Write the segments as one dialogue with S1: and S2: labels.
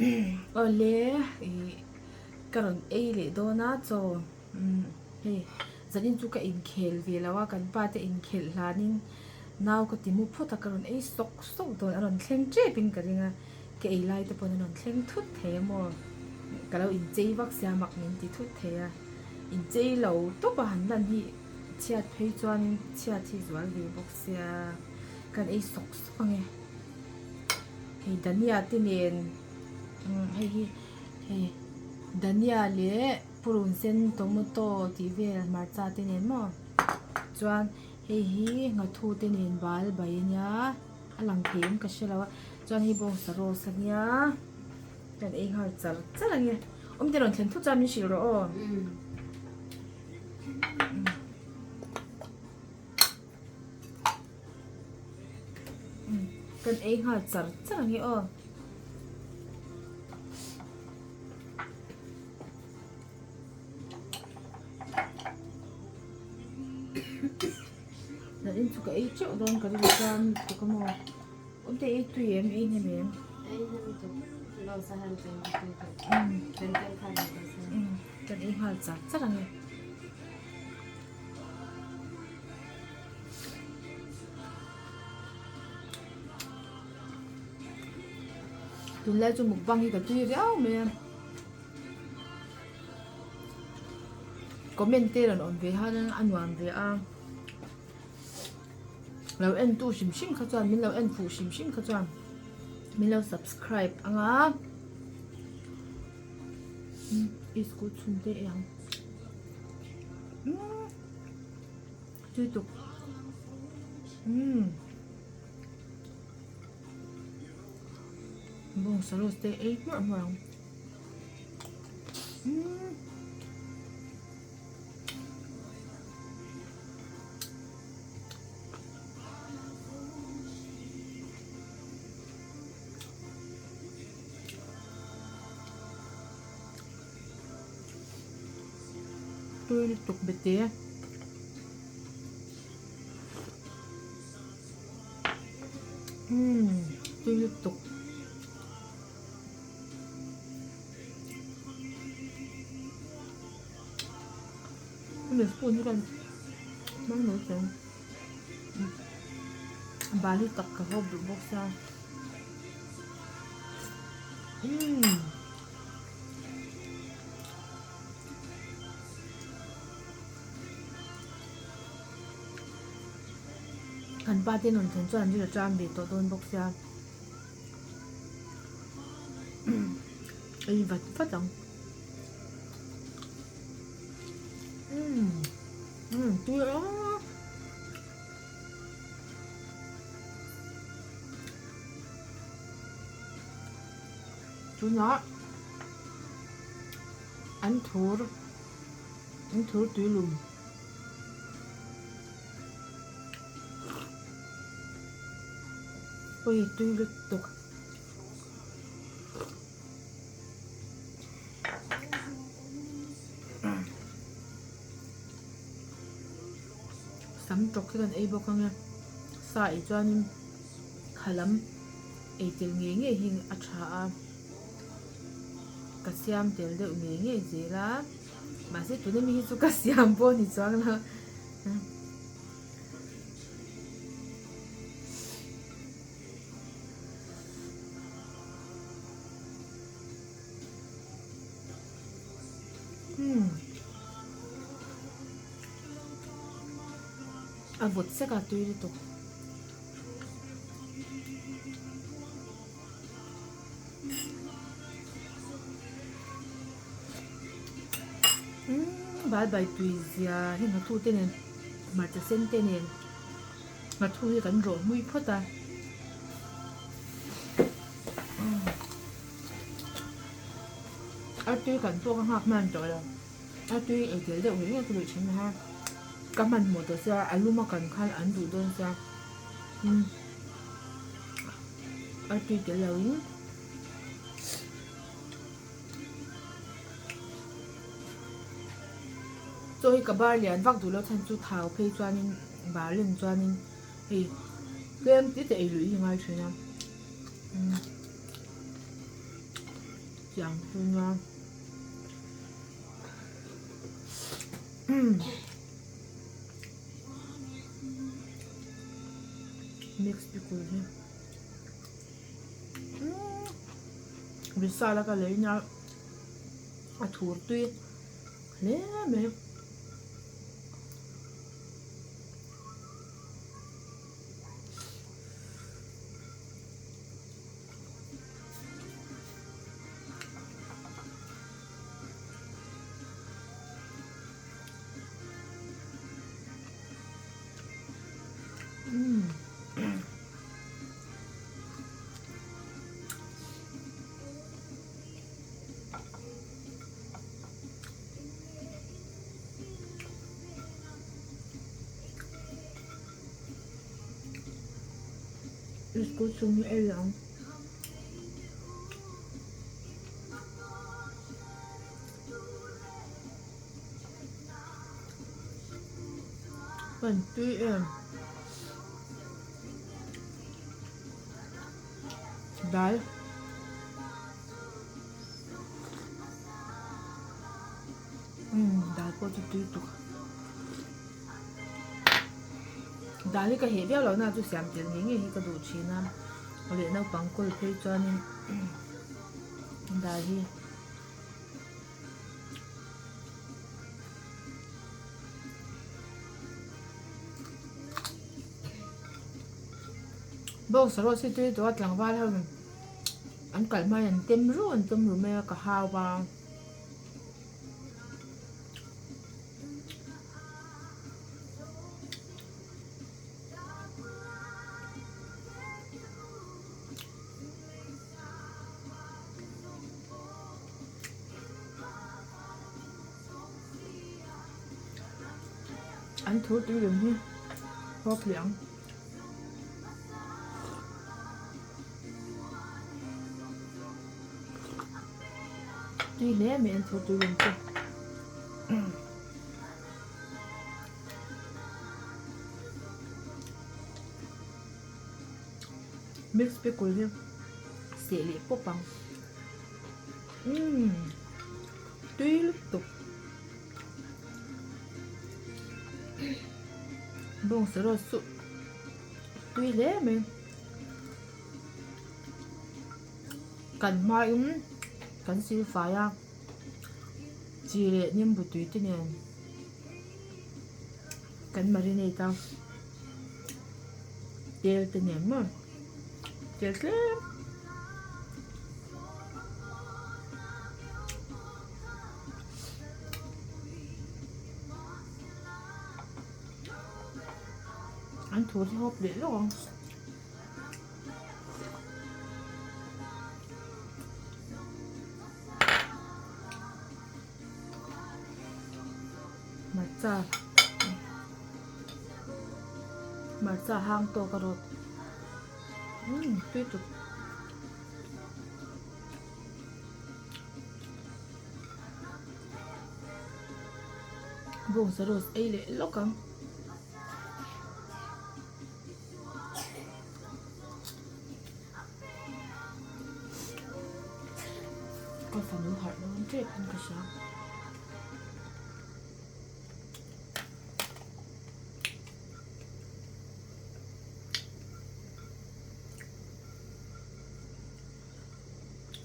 S1: Awle ih ka rawn ei leh dawn a chaw umm hei zanin chu ka inkhel ve lo a kan pa te inkhelh hlanin nau ka ti mu phawt a ka rawn ei sawk sawk dawn a rawn thleng tep in ka ring a ka ei lai te pawn a rawn thleng thut thei a maw ka lo inchei vak sia mak min ti thut thei a inchei lo tawp a han lan hi chhiat phei chuanin chhiat hi zual ve bawk sia kan ei sawk sawk ang e. Hei dhania te nen umm hei hi hei dhania leh purun sen tomato tih vel hmarcha te nen maw chuan hei hi nghathu te nen bal bai a nia a lang thei em ka hre lo a chuan hei bawngsa rose a nia kan ei nghal char char a nia awmte rawn thlen thut chuan min hrilh rawh aw. Kan ei nghal char char ang i aw. Nat in chu ka ei teuh dawn ka ring chuan tuk a maw. Awm te ei tui em ei hnem em?
S2: Ei hnem tuk. Lo sa han chen ka tui tuk. Chen tel khan ka sa.
S1: Kan ei nghal char char ang i. Tunlai chu mukbang hi ka tui riau mai a comment te rawn awm ve han a nuam ve a lo en tu hrim hrim kha chuan min lo en fuh hrim hrim kha chuan min lo subscribe anga i school chhung te ang. Tui tuk. Umm. Bawng saros te ei hmuah hmuah ang. Umm. Tui lutuk bete. Umm tui lutuk. Hemi spoon hi kan hmang mai thei ang. Bali tak ka hawp duh bawk sia. Umm. Kan pa te rawn thlen chuan an rilru tan ve tawh dawn bawk sia ei vat vat ang umm umm tui a tunah an thur an thur tuilum ui tui lutuk sam tawk hi kan ei bawk ang e sa ei chuanin khalam ei tel ngei ngei hi a tha a ka siam tel deuh ngei ngei zel a mahse tuna mi hi chu ka siam pawh a ni chuang lo. A vawt sek a tui lutuk. Umm bai bai tui zia heng nghathu te nen hmarcha sen te nen nghathu hi kan rawh hmui phawt a. Artui kan pawh ka nghak hman tawh lo artui ei tel deuh ngei ngei ka duh thin a ka hmanhmawh tawh sia a lum a kan khan an duh dawn sia umm artui tel lo in chaw hi ka bar lian vak duh lo chhan chu thau phei chuanin bar len chuanin hei tlem te te ei luih hi a ngai thin a umm. Tiang chu nia. Mix pickle hi. Visala ka lei nia a thur tui hle mai. School chhung hi ei ang. Kan tui em. Dal. Umm dal pawh chu tui tuk. Dal hi ka heh viau lo na chu siam tel ngei ngei hi ka duh thin a leh naupang kawl phei chuanin dal hi bawngsa rawh si tui tawh a tlangval ho in an kalh hma in an tem ru an tem ru mai a ka hau a. An thur tui lem hi hawp leh ang. Tui hle mai an thur tui lem chu. Mix pickle hi seh leh pawp ang. Umm tui lutuk. Bawngsa rawt chu tui hle mai. Kan hmain kan silfai a chi leh nimbu tui te nen kan marinate a tel te nen maw tel tlem an thu hi hawp leh lawk ang. Hmarcha hmarcha hang tawk a rawt umm tui tuk bawngsa rose ei leh lawk ang. Ka fanu harh dawn tep in ka hria.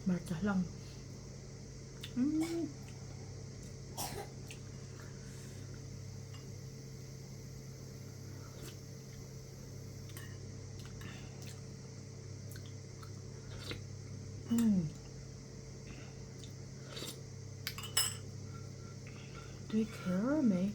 S1: Hmarcha hlang. Umm. Tui kher mai.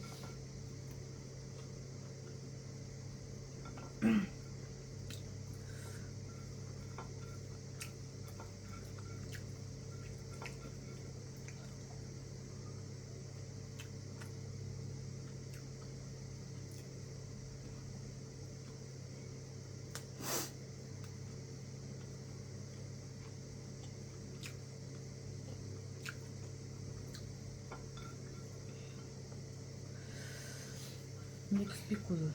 S1: Mix pickle.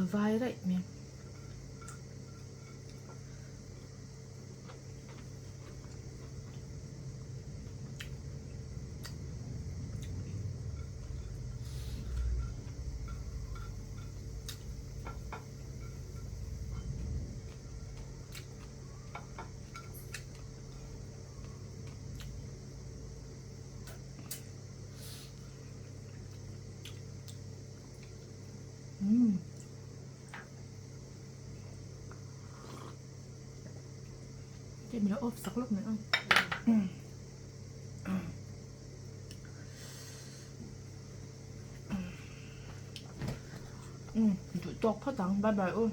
S1: A vai raih mai. Umm. Cái mình ốp sặc lúc nữa không? Umm, duh tawk phawt ang. Bye bye u.